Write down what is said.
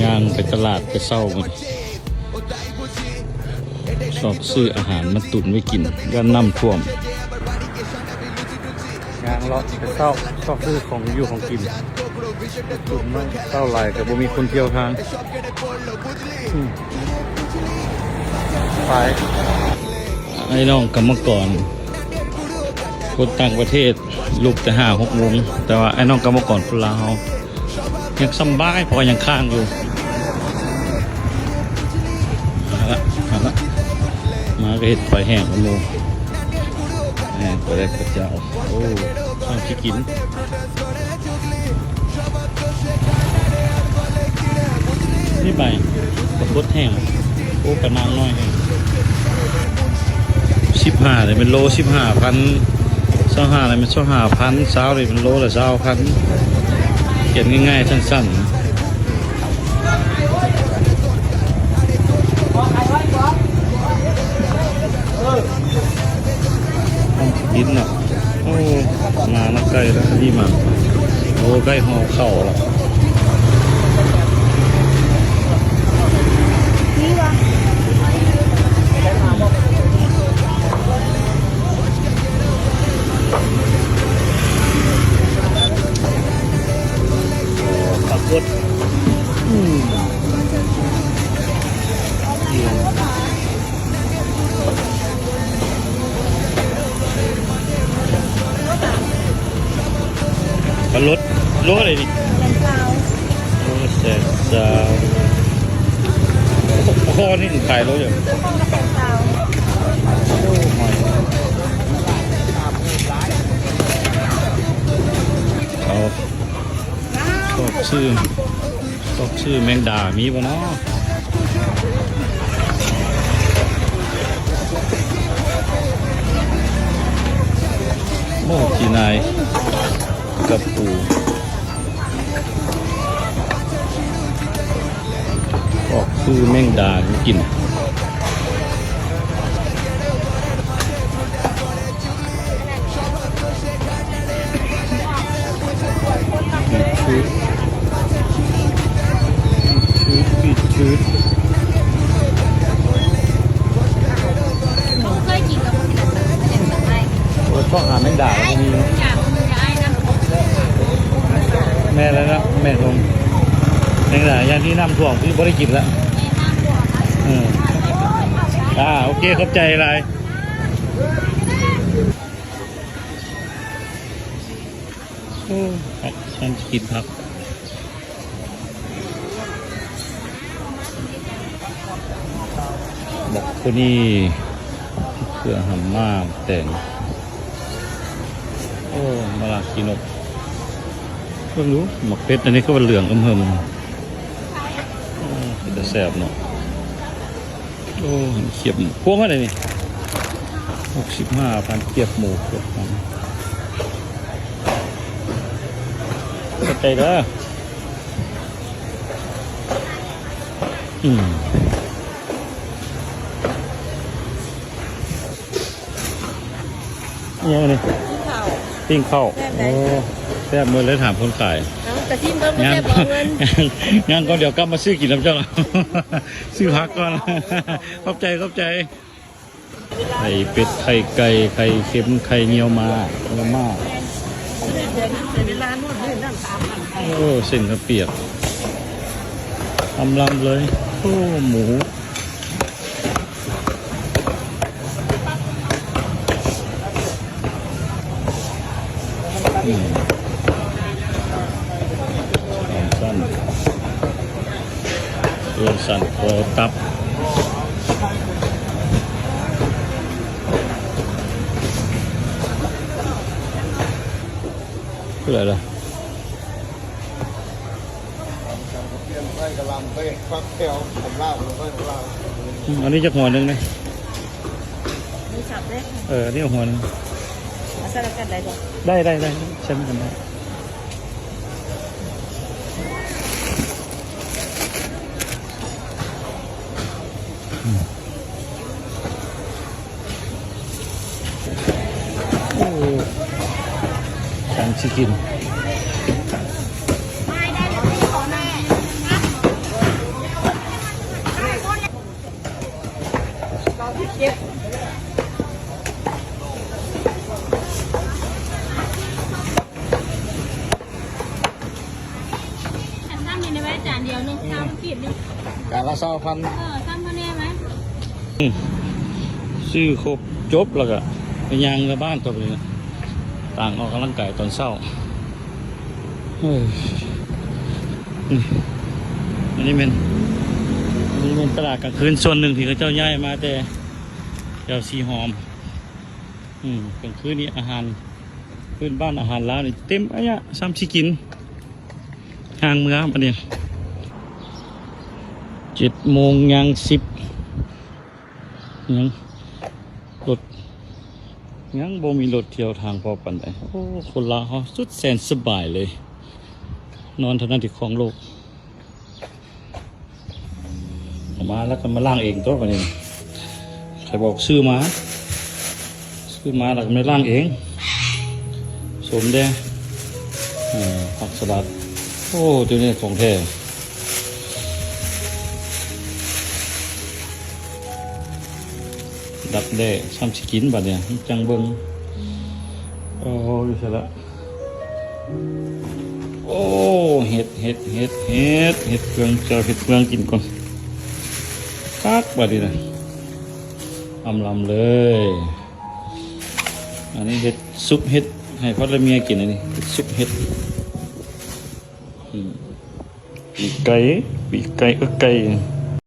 ຍ່າງໄປຕະຫຼາດແຕ່ເຊົ້າ ຊອກຊື້ອາຫານມາຕຸນໄວ້ກິນ ຢ້ານນ້ຳຖ້ວມ. ຍ່າງເລາະແຕ່ເຊົ້າ ຊອກຊື້ຂອງຢູ່ຂອງກິນ ຕຸນມາເຊົ້າຫຼາຍ ກໍບໍ່ມີຄົນທ່ຽວທາງ. ອືມ ໄປ ໄອ້ນ້ອງກຳມະກອນ ຄົນຕ່າງປະເທດ ລຸກແຕ່ຫ້າຫົກໂມງ ແຕ່ວ່າໄອ້ນ້ອງກຳມະກອນຄົນລາວເຮົາຍັງສຳບາຍ ເພາະວ່າຍັງຄ້າງຢູ່. ມາລະ ມາລະ ມາກໍເຮັດໄຟແຫ້ງນຳໝູ່ ແມ່ນ ໄປໄດ້ພະເຈົ້າ. ໂອ້ ເອົາຊິກິນ ນີ້ໃບປາກົດແຫ້ງ. ໂອ້ ປານາງນ້ອຍແຮງ. ສິບຫ້ານີ້ແມ່ນໂລສິບຫ້າພັນ ຊາວຫ້ານີ້ແມ່ນຊາວຫ້າພັນ ຊາວນີ້ແມ່ນໂລລະຊາວພັນ. ຂຽນງ່າຍໆ ສັ້ນໆ. ກິນເນາະ. ໂອ້ ມານຳໃກ້ລະ ນີ້ມາ. ໂອ້ ໃກ້ຫໍ່ເຂົ້າລະ. ປາກົດ ອືມ ປາລົດ ໂລເທົ່າໃດນີ້? ແສນຊາວ. ໂອ້ ນີ້ຂາຍໂລເທົ່າໃດ? ເອົາ ຊອກຊື້ ຊອກຊື້ແມງດາມີບໍ່ເນາະ? ໂອ້ ຈີນາຍກັບປູ ຊອກຊື້ແມງດາກິນ. ຊອກຫາແມງດາບໍ່ມີເນາະ. ແມ່ນແລ້ວເນາະ ແມ່ນ ແມງດາ ຢ່າງທີ່ນ້ຳຖ້ວມຄືບໍ່ໄດ້ກິນລະ. ເອີ ອ່າ ໂອເຄ ຂອບໃຈຫຼາຍ. ໂອ້ ຜັກ ຊັ້ນກິນຜັກ ບັກໂຄນີ ເຂື່ອຫຳມ້າ ແຕງ. ໂອ້ ມະລາຂີ້ນົກ ເບິ່ງດູ ໝາກເຜັດອັນນີ້ຄືວ່າເຫຼືອງອຶມເຫິມ. ໂອ້ ເປັນຕາແຊບເນາະ. ໂອ້ ຄຽບໝູ ພວງເທົ່າໃດນີ້? ຫົກສິບຫ້າພັນ ຄຽບໝູ ຄຽບຫຍັງ. ຂອບໃຈເດີ. ອືມ ອີຫຍັງອັນນີ້? ປີ້ງເຂົ້າ ປີ້ງເຂົ້າ. ແມ່ນໃດ? ໂອ້ ແຊບໝົດເລີຍ ຖາມຄົນຂາຍ. ເອົ້າ ກະຊີມເບິ່ງ ບໍ່ແຊບບໍ່ເອົາເງິນ. ຍັງ ຍັງກ່ອນ ດຽວກັບມາຊື້ກິນນຳເຈົ້າ ຊື້ຜັກກ່ອນ. ຂອບໃຈ ຂອບໃຈ. ໄຂ່ເປັດ ໄຂ່ໄກ່ ໄຂ່ເຄັມ ໄຂ່ຍ່ຽວມ້າ ຍ່ຽວມ້າ. ໂອ້ ເສັ້ນເຂົ້າປຽກ ອຳລຳເລີຍ. ໂອ້ ໝູ ອືມ ສາມຊັ້ນ ເອີ ຊັ້ນຄໍຕັບ ເທົ່າໃດລະ? ອັນນີ້ຈັກຫົວໜຶ່ງເດ້? ມີສັບເດ້. ເອີ ອັນນີ້ຫົວໜຶ່ງ. ເອົາໃສ່ນຳກັນໄດ້ບໍ່? ໄດ້ ໄດ້ ໄດ້ ໃສ່ນຳກັນໄດ້. ອືມ. ໂອ້ ສັງຊິກິນ. ຈານດຽວໜຶ່ງ ຊາວພັນກີບໜຶ່ງ ຈານລະຊາວພັນ ເອີ ຊາວພັນແດ່ໄໝ? ອືມ ຊື້ຄົບຈົບແລ້ວກະໄປຍ່າງເມືອບ້ານຕໍ່ໄປນີ້ນະ ຕ່າງອອກກຳລັງກາຍຕອນເຊົ້າ. ເອີ ນີ້ ອັນນີ້ແມ່ນ ອັນນີ້ແມ່ນຕະຫຼາດກາງຄືນສ່ວນໜຶ່ງທີ່ເຂົາເຈົ້າຍ້າຍມາແຕ່ແຖວສີຫອມ. ອືມ ກາງຄືນນີ້ອາຫານພື້ນບ້ານ ອາຫານລາວນີ້ເຕັມອາຍະ ສ່ຳຊິກິນ. ຍ່າງເມືອບັດນີ້ ເຈັດໂມງຍ່າງສິບ ຍັງລົດ ຍັງບໍ່ມີລົດທ່ຽວທາງພໍປານໃດ. ໂອ້ ຄົນລາວເຮົາສຸດແສນສະບາຍເລີຍ ນອນເທົ່ານັ້ນທີ່ຄອງໂລກ. ເອົາມາແລ້ວກໍມາລ້າງເອງຕົວະບັດນີ້ ໃຜບອກຊື້ມາ ຊື້ມາແລ້ວກໍມາລ້າງເອງ. ສົມເດ້ ເອີ ຜັກສະຫຼັດ ໂອ້ ຕົວນີ້ຂອງແທ້ ດັກແດ້ ຊ້ຳຊິກິນບັດນີ້ ຈັ່ງເບິ່ງ. ໂອ້ຍ ສະຫຼະ ໂອ້ ເຫັດ ເຫັດ ເຫັດ ເຫັດ ເຫັດເຄື່ອງ ເຈົ້າເຫັດເມືອງກິນກ່ອນ ຄັກບາດນີ້ນະ ອຳລຳເລີຍ. ອັນນີ້ເຮັດຊຸບເຫັດໃຫ້ພັດແລະເມຍກິນ ອັນນີ້ເຮັດຊຸບເຫັດ. ອືມ ປີກໄກ່ ປີກໄກ່ ເອີ ໄກ່